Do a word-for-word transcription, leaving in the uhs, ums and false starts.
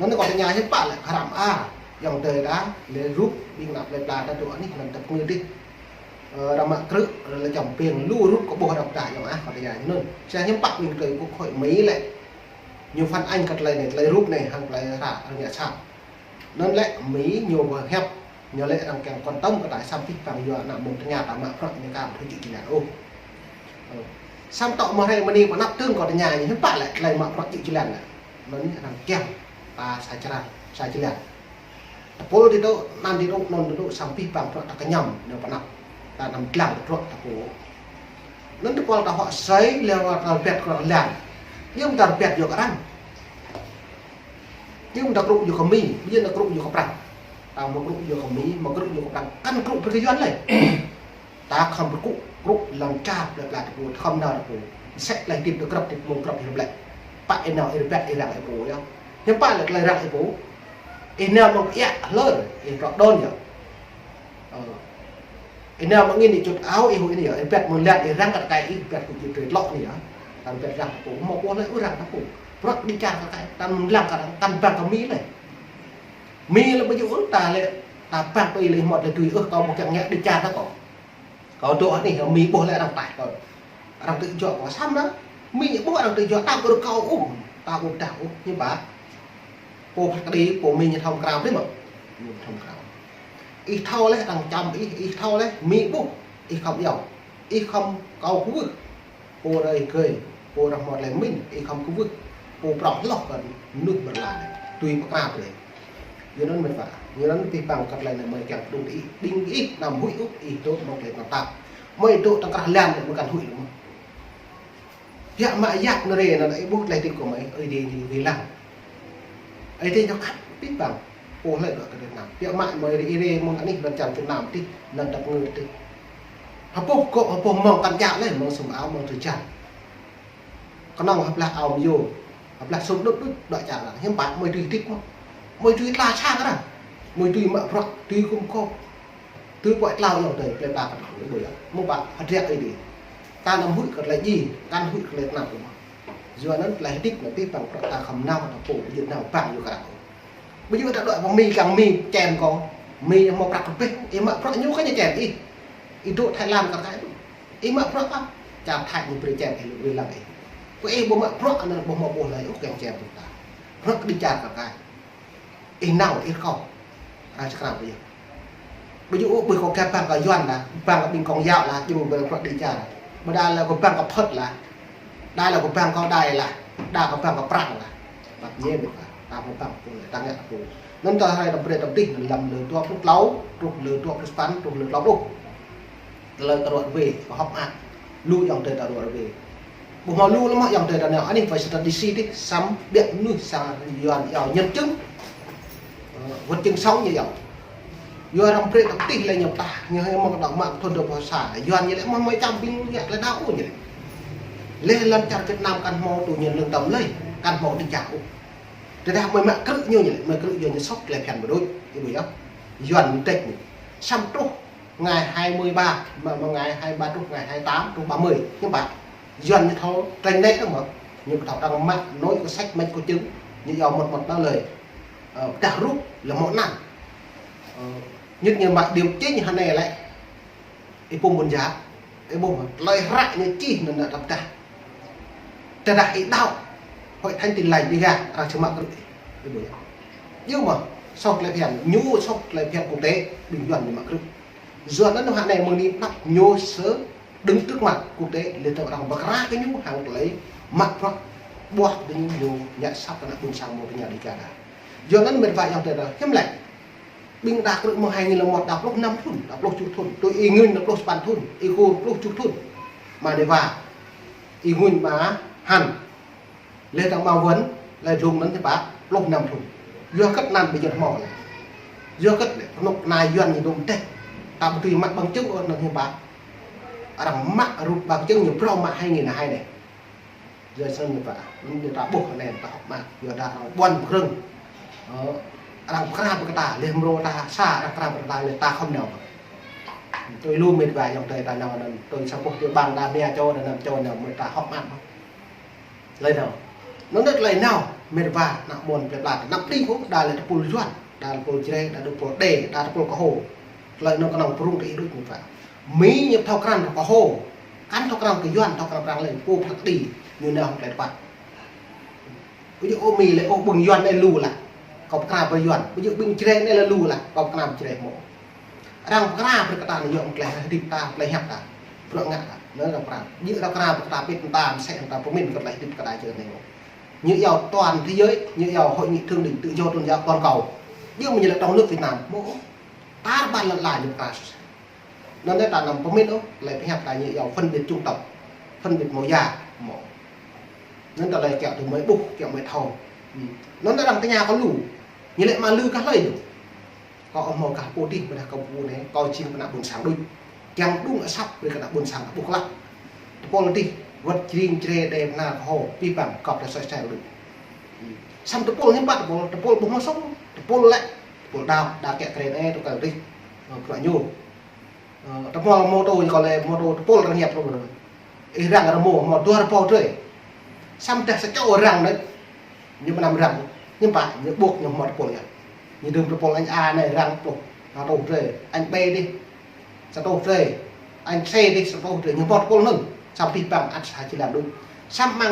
Anŭn kâo tơña hiư̆m pă lĕ kơ hră mơar, ayŏng adơi ta, lĕ rup ƀing ană plơi pla ta dŏ anih anŭn ta pơngư dih. Ơ, arăng mă krư̆, arăng lĕ čăm ping, lu rup kơ ƀuh arăng pơdah ayŏng ah, kâo tơña anŭn. Sa hiư̆m pă ƀing tơlơi quốc hội Mi lĕ ñu phản ánh kơ tơlơi anai, tơlơi rup anai, hăng tơlơi hră, arăng ngă sat. Anŭn lĕ Mi ñu pơhiăp, ñu lĕ arăng kiăng quan tâm kơ ta samơ̆ pih păng yua ană mơ̆ng tơña ta mă bruă ñu kơ ƀu thâo jĕ jơlan ôh. Ơ. Samơ̆ tŏ mơ̆ hrơi mơ̆ng anai pơ anăp tơ̆ng kâo tơña ñu hiư̆m pă lĕ tơlơi mă bruă jĕ jơlan lĕ. Anŭn arăng kiăng ta sa jơlan, sa jơlan. Tơpul ti dŏ, anăn ti dŏ, anŭn ti dŏ, samơ̆ pih păng bruă ta kơñăm, ñu pơ anăp. Ta anăm dlăng bruă ta pô. Anŭn tơpul ta huă asơi, lĕ ta rơbat kơ arăng lăng. Ñu ta rơbat yua kơ arăng. Ñu ta krŭ yua kơ Mi, ƀu djơ̆ ta krŭ yua kơ Prăng. Ta mă krŭ yua kơ Mi, mă krŭ yua kơ Prăng. Kăn krŭ brơi kơ Yuan lĕ. Ta khŏm pơkŭ, krŭ lăng čar plơi pla ta pô, khŏm nao ta pô. Sĕ tơlơi hơdip ta grăp hơdip mơ̆ng grăp hơdip lĕ. Pă ih nao ih rơbat ih răng ih pô yơh. Hiư̆m pă lĕ tơlơi răng ih pô. Ih nao mơ̆ng pơiă hlơr, ih trŏ đon yơh. Ơ. Ih nao mơ̆ng angĭn ih čut ao, ih huĭ anai yơh. Ih rơbat mơ̆ng lăn ih răng kơ tơkai ih, rơbat kơ jut drơi tlŏ anai yơh. Ta rơbat răng ta pô, hmâo pô lĕ ôh răng ta pô. Bruă kơđi čar kơ tơkai, ta mơ̆ng lăng kơ arăng, kăn păng kơ Mi lĕ. Mi lĕ ƀu djơ̆ ôh ta lĕ, ta păng tui lĕ hmâo tơlơi tui ôh, kâo ƀu kiăng ngă kơđi čar ta kâo. Kâo dŏ anih, Mi ƀuh lĕ arăng taih kâo. Arăng tŭ juă kâo samơ̆, Mi ƀuh arăng tŭ juă ta ƀu rơkâo ôh, ta ƀu pơdah ôh, hiư̆m pă. Pô phat kơđi, pô Mi ñu thâo krao dih mơ̆. Ñu thâo krao. Ih thâo lĕ arăng čăm ih, ih thâo lĕ Mi ƀuh, ih khŏm iâu. Ih khŏm kâo kwưh. Pô rai gơi, pô arăng hmâo tơlơi mĭn, ih khŏm kwưh. Pô prŏng hloh kơ mơnuih ƀơi lŏn anai. Tui pơkra brơi. Yua anŭn met wa. Yua anŭn pih păng kơ tơlơi anai mơi kiăng pơđŭng ih. Ƀing ih anăm huĭ ôh, ih dŏ mơ̆ng tơlơi anŭn tap. Mơi dŏ tơ̆ng krah lăn anai mơi kăn huĭ lĕ mơ̆n. Biă mă yap nơ̆r anŭn ih ƀuh tơlơi hơdip kơ mơi, Ơi Adai ñu wai lăng. Ơi Adai ñu khăp pih păng. Pô hlơi dŏ kơ Việt Nam. Biă mă mơi ri ri mơ̆ng anih lŏn čar Việt Nam dih, lŏn dap ngơ dih. Hơpô kơ, hơpô mơ̆ng kăn djă lĕ, mơ̆ng sum ao, mơ̆ng tơjan. Kơnơ̆ng hơblah ao mơyô, hơblah sum đŭt đŭt, dŏ čar arăng. Hiư̆m pă mơi tui hơdip mơ̆n. Mơi tui tla sang arăng. Mơi tui mă bruă, tui gum gôp. Tui puăi tlao ayŏng adơi, plơi pla kơ ta ƀu yơh. Mơ̆ pă hơdră Ơi Adai. Ta anăm huĭ kơ tơlơi djai, kăn huĭ kơ tơlơi tơnap ôh mơ̆n. Yua anŭn tơlơi hơdip anŭn pih păng bruă ta khŏm nao ta pô, ƀu djơ̆ nao păng yua kơ arăng ôh. Ƀu djơ̆ ta dŏ pơ Mi kiăng Mi čem kâo. Mi hmâo prăk rơbeh, ih mă bruă ñu kơ ñu čem ih. Ih dŏ Thái Lan kơ tơkai ƀu. Ih mă bruă pă. Čar Thái ñu brơi čem ih, lui lăng ih. Kơ ih ƀu mă bruă anŭn ƀu hmâo pô hlơi ôh kiăng čem ta. Bruă kơđi čar kơ tơkai. Ih nao ih rơkâo. Arăng čơkrao ƀu djơ̆. Ƀu djơ̆ ôh ƀuh kâo gah băng kơ Yuan lah, băng kơ ƀing Công giáo lah, djru ƀơi bruă kơđi čar. Ƀôdah lĕ kâo băng kơ Phật lah. Đa lĕ kâo băng kơ Đài lah. Đa kâo băng kơ Prăng lah. Pap ñe ƀu kơ, ta hmâo băng pô lĕ, ta ngă pô. Anŭn ta hrơi ta brơi ta dih, anŭn lăm lơ dua pluh klâo, truh lơ dua pluh sapăn, truh lơ klâo pluh. Tơlơi ta ruă rơwe, kơ hŏk mơak. Lu ayŏng adơi ta ruă rơwe. Ƀu hmâo lu lăm ayŏng adơi ta nao. Anih phải sơtăt đi si dih, samơ̆ biă mơnuih sang Yuan iâu nhân chứng. Ơ, vật chứng sống ñu iâu. Yua arăng brơi ta tih lĕ ñu pơdah, ñu hmâo kơ dŏ mă thun dŏ phao sa. Yuan ñu lĕ hmâo mơi čăm ƀing ñu lĕ đao ôh ñu lĕ. Lĕ lŏn čar Việt Nam kăn hmâo tui ñu lưng tơm lơi, kăn hmâo kơđi čar ôh. Tơdah mơi mă krư̆ ñu ñu lĕ, mơi krư̆ yua ñu sŏk tơlơi phiăn ƀu đôč, ih ƀuh yơh. Yuan ñu tĕk ñu. Samơ̆ truh ngày hai mươi ba, mă, mă ngày hai mươi ba truh ngày hai mươi tám, truh ba mươi. Hiư̆m pă. Yuan ñu thâo trĕnh nĕ dơ̆ng mơ̆. Ñu thâo arăng mă nối kơ sách mách kơ chứng. Ñu iâu mơ̆t mơ̆t nao lơi. Ơ, pơdah rup lĕ hmâo anăn. Ơ, ñu ñu mă điều chỉnh hơnai lĕ. Ih pô ƀôn da. Ih ƀuh mơ̆. Tơlơi hră ñu čih anŭn ta pơdah. Tơdah ih đaŏ Hội Thánh Tin Lành Đêga, arăng či mă krư̆ ih. Ih ƀuh yơh. Yua mơ̆, sŏk tơlơi phiăn, ñu sŏk tơlơi phiăn quốc tế, ƀing Yuan ñu mă krư̆. Yuan anŭn hơnai mơ̆ng anai pơnăp ñu sơ đứng trước mặt quốc tế, lĕ tơ̆ng arăng pơkra kơ ñu hăng tơlơi mă bruă ƀuah kơ ñu, ñu ngă sat kơ ană ƀôn sang mơ̆ng tơña Đêga đa. Yuan anŭn met wa ayŏng adơi ta, hiư̆m lĕ. Ƀing đa krư̆ mơ̆ng hai nghìn lẻ một, đa pluh năm thun, đa pluh tơjuh thun, tui Y Nguyên đa pluh sapăn thun, Y Kur pluh tơjuh thun. Mă Đêga, Y Nguyên mă Hăn. Lĕ tơ̆ng mă Won, lĕ dlông anŭn tơpă, pluh năm thun. Yua hơget anăn ƀu djơ̆ hmâo lĕ. Yua hơget lĕ, pơnŭk kơna Yuan ñu dŏ mơdeh. Ta ƀu tui mă bằng chứng ôh anŭn hiư̆m pă. Arăng mă rup bằng chứng ñu phrâo mă hai nghìn hai anai. Yua snăn hiư̆m pă, anŭn ñu ta ƀuh anai ta hŏk mơak, yua dah arăng ƀuăn pơkrơ̆ng. Ơ, arăng pơkra brơi kơ ta, lĕ mrô ta sa, arăng pơkra brơi kơ ta, lĕ ta khŏm nao. Tui lu met wa ayŏng adơi ta nao anŭn, tui sa boh tui ƀăng đa mia čô, đa năm čô nao, mơi ta hŏk mơak. Tơlơi nao. Anŭn tơlơi nao. Mĕt wa, ană ƀôn plơi pla, anăp đĭ kơ, đa lĕ tơpul Yuan, đa tơpul Jrai, đa tơpul Đê, đa tơpul Kơho. Tơlơi anŭn kơnơ̆ng prung tơ ih đôč ñu pă. Mi ñu thâo krăn Kơho, kăn thâo krăn kơ Yuan, thâo krăn Prang lĕ, pô phat đĭ, ñu nao hăng tơlơi tơpă. Ƀu djơ̆ ôh Mi lĕ, ôh ƀing Yuan anai lu lah, kâo pơkra pơ Yuan. Ƀu djơ̆ ƀing Jrai anai lĕ lu lah, kâo pơkra pơ Jrai mơ̆. Arăng pơkra brơi kơ ta anai yua mơ̆ng tơlơi hơdip ta, tơlơi hiăp ta. Bruă ngă ta, anŭn arăng pơkra. Djơ̆ arăng pơkra brơi kơ ta pĭt ta, mơsĕ ta pơmĭn kơ tơlơi hơdip kơ ta čơ anai mơ̆. Ñu iâu toàn thế giới, ñu iâu hội nghị thượng đỉnh tự do tôn giáo toàn cầu. Djơ̆ mơ̆ ñu lĕ trong nước Việt Nam mơ̆. Tar ƀar lŏn ala ñu pơkra. Anŭn yơh ta anăm pơmĭn ôh, tơlơi pơhiăp ta ñu iâu phân biệt chủng tộc, phân biệt màu da mơ̆. Anŭn tơlơi kiăng tui mơi ƀuh, kiăng mơi thâo. Hm. Anŭn arăng tơña kơ lu. Ñu lĕ mă lư kah hlơi ñu. Kâo ƀu hmâo kah pô dih, ƀôdah kâo pô anai, kâo jing pơ ană ƀôn sang đôč. Kiăng đŭng asăp brơi kơ ană ƀôn sang ƀuh klă. Tơpul dih, wơ̆t Jrai, Jrai, Đê, Bơnar, Kơho, abih bang, kâo pơdah soi sai đôč. Hm. Samơ̆ tơpul hiư̆m pă tơpul, tơpul ƀu hmâo sŏng, tơpul lĕ, tơpul đaŏ, đa kiăng kơ anai, tơpul dih, ơ, bruă ñu. Ơ, tơpul mô tô ñu kâo lĕ mô tô tơpul arăng hiăp tơpul. Ih răng rơmô hmâo dua rơbâo drơi. Samơ̆ dah sa čô răng anai. Ñu mơnam răng. Hiư̆m pă, ñu ƀuh ñu hmâo tơpul yơh. Ñu đưm tơpul anh A anai răng pluh sa rơtuh drơi. Anh B dih sa rơtuh drơi. Anh C dih sa rơtuh drơi. Ñu hmâo tơpul anŭn. Samơ̆ abih bang ăt sa jơlan đôč. Samơ̆